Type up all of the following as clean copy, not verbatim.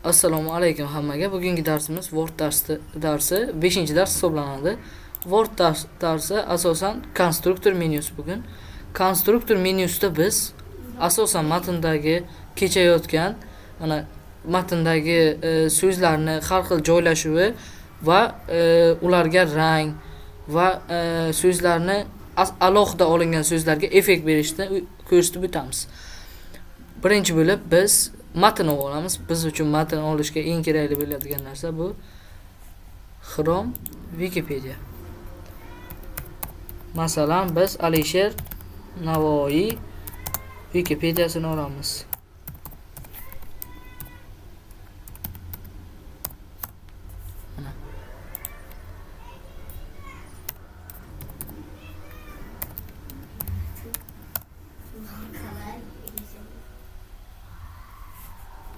Assalomu alaykum hammaga. Bugungi darsimiz Word darsi 5-dars hisoblanadi. Word darsi asosan konstruktor menyusi bugun. Konstruktor menyusida biz asosan matndagi kechayotgan mana matndagi so'zlarni har xil joylashuvi va ularga rang va so'zlarni alohida olingan so'zlarga effekt berishni ko'rsatib o'tamiz. Birinchi bo'lib biz matn olamiz. Biz uchun matn olishga eng kerakli bo'ladigan narsa bu Chrome Wikipedia. Masalan, biz Alisher Navoiy Wikipediasini olamiz.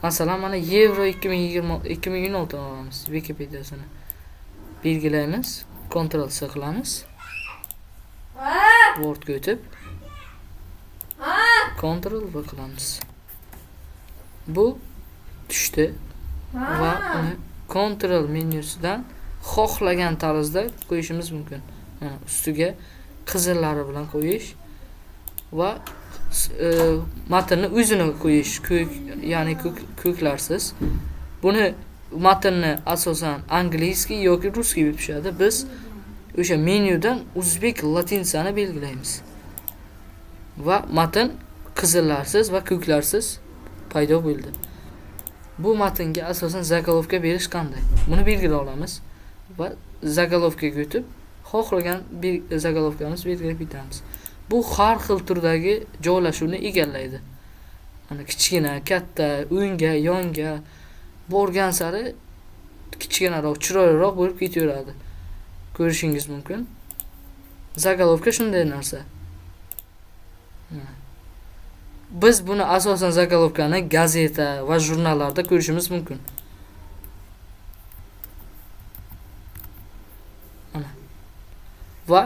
Masalan, mana Euro 2020 2016 olamiz Wikipediasini. Belgilaymiz, Ctrl C qilamiz. Wordga o'tib Ctrl V qilamiz. Bu tushdi va uni Ctrl menyusidan xohlagan tarzda qo'yishimiz mumkin. Mana ustiga qizillari bilan qo'yish va matnni o'zini qo'yish, ko'k, ya'ni ko'klarsiz. Buni matnni asosan angliyskiy yoki ruskiy deb tushadi. Biz o'sha menyudan o'zbek latinsani belgilaymiz. Va matn qizillarsiz va ko'klarsiz paydo bo'ldi. Bu matnga asosan zagolovka berish qanday? Buni belgilab olamiz va zagolovkaga o'tib xohlagan bir zagolovkamizni belgilab ketamiz. Bu har xil turdagi joylashuvni egallaydi. Mana kichkina, katta, o'ngga, yonga borgan sari kichkinaroq, chiroyliroq bo'lib ketaveradi. Ko'rishingiz mumkin. Zagolovka shunday narsa. Biz buni asosan zagolovkani gazeta va jurnallarda ko'rishimiz mumkin. Mana. Va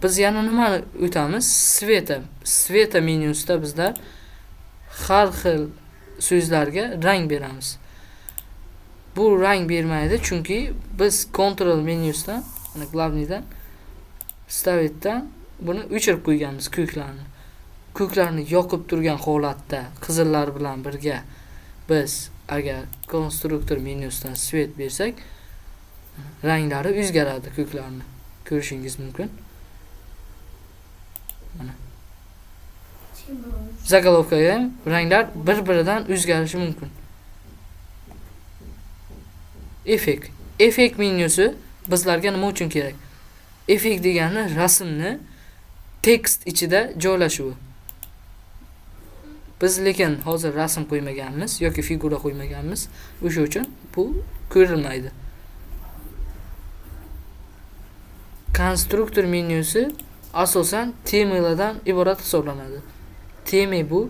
biz yana nimani o'tamiz? Sveta. Sveta menyusida bizlar har xil so'zlarga rang beramiz. Bu rang bermaydi, chunki biz Ctrl menyusidan, mana glavniydan, Stavitdan buni o'chirib qo'yganmiz ko'klarni. Ko'klarni yoqib turgan holatda qizillar bilan birga biz agar konstruktor menyusidan svet bersak, ranglari o'zgaradi ko'klarni. Ko'rishingiz mumkin. Mana. Zagolovkaga ham ranglar bir-biridan o'zgarishi mumkin. Effekt. Effekt menyusi bizlarga nima uchun kerak? Effekt degani rasmni tekst ichida joylashuvi. Biz lekin hozir rasm qo'ymaganmiz yoki figura qo'ymaganmiz. O'sha uchun bu ko'rinmaydi. Konstruktor menyusi asosan temalardan iborat hisoblanadi. Tema bu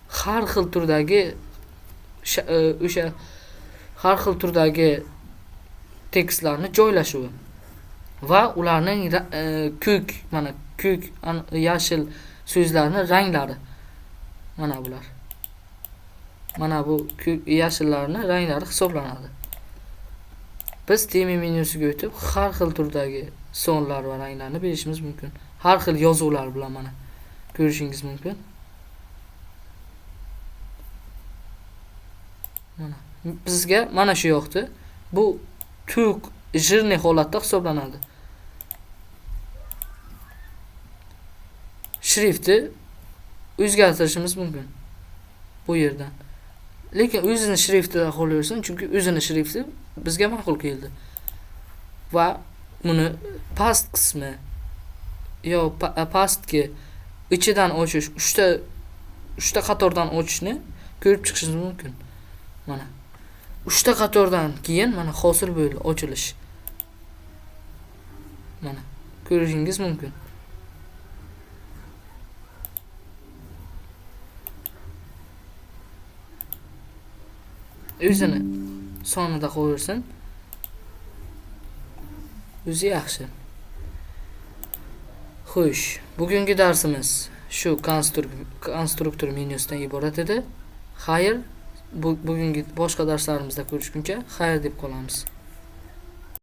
har xil turdagi o'sha har xil turdagi tekstlarni joylashuvi va ularning ko'k, mana ko'k, yashil so'zlarni ranglari. Mana bular. Mana bu ko'k, yashillarni ranglari hisoblanadi. Biz tema menyusiga o'tib har xil turdagi sonlar va ranglarni berishimiz mumkin. Har xil yozuvlar bilan mana ko'rishingiz mumkin. Mana bizga mana shu yoqdi. Bu to'q, jirni holatda hisoblanadi. Shriftni o'zgartirishimiz mumkin bu yerdan. Lekin o'zini shriftida qolaversin, chunki o'zini shrifti bizga ma'qul keldi. Va buni past qismi yo pastki ichidan ochish, uchta qatordan ochishni ko'rib chiqishingiz mumkin. Mana uchta qatordan keyin mana hosil bo'ldi ochilish. Mana ko'rishingiz mumkin. O'zini sonida qo'yilsin. O'zi yaxshi. Xo'sh, bugungi darsimiz shu konstruktor menyusidan iborat edi. Xayr, Bugungi boshqa darslarimizda ko'rishguncha xayr deb qolamiz.